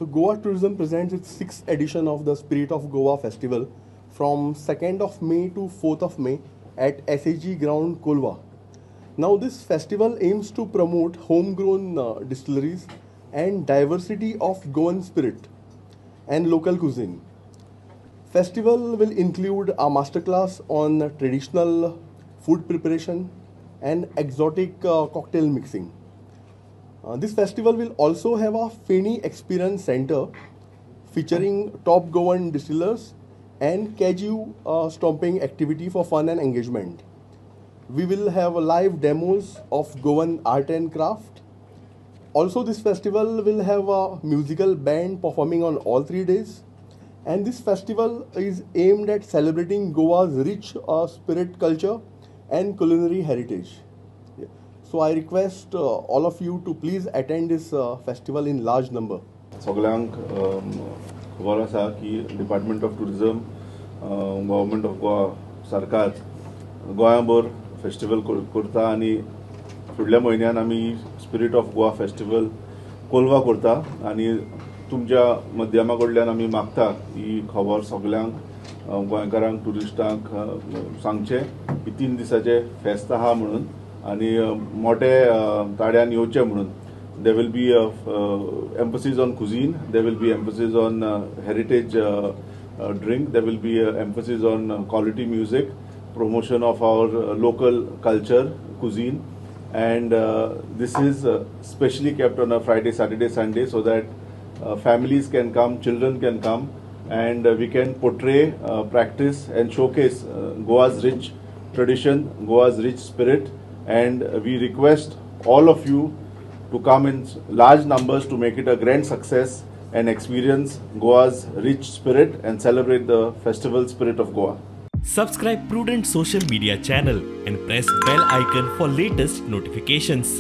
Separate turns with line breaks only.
So Goa Tourism presents its sixth edition of the Spirit of Goa Festival from 2nd of May to 4th of May at SAG Ground, Colva. Now this festival aims to promote homegrown distilleries and diversity of Goan spirit and local cuisine. Festival will include a masterclass on traditional food preparation and exotic cocktail mixing. This festival will also have a Feni Experience Center featuring top Goan distillers and cashew stomping activity for fun and engagement. We will have live demos of Goan art and craft. Also, this festival will have a musical band performing on all 3 days. And this festival is aimed at celebrating Goa's rich spirit culture and culinary heritage. Yeah. So I request all of you to please attend this festival in large number.
सगळ्यांक खबर आसा की Department of Tourism, Government of Goa सरकार गोंयाभर festival करता आनी फुडल्या म्हयन्यान आमी spirit of Goa festival Colva करता आनी तुमच्या माध्यमा कडल्यान आमी मागता ही खबर सगल्यांक गोंयकारांक, ट्युरिस्टांक सांगचें की 3 दिसाचें फेस्त आहा म्हणून आनी मोठे ताड्यान येवचें म्हणून. There will be a emphasis on cuisine, there will be emphasis on heritage drink, there will be a emphasis on quality music, promotion of our local culture, cuisine, and this is specially kept on a Friday, Saturday, Sunday so that families can come, children can come, and we can portray, practice and showcase Goa's rich tradition, Goa's rich spirit, and we request all of you to come in large numbers to make it a grand success and experience Goa's rich spirit and celebrate the festival Spirit of Goa.
Subscribe Prudent Social Media channel and press bell icon for latest notifications.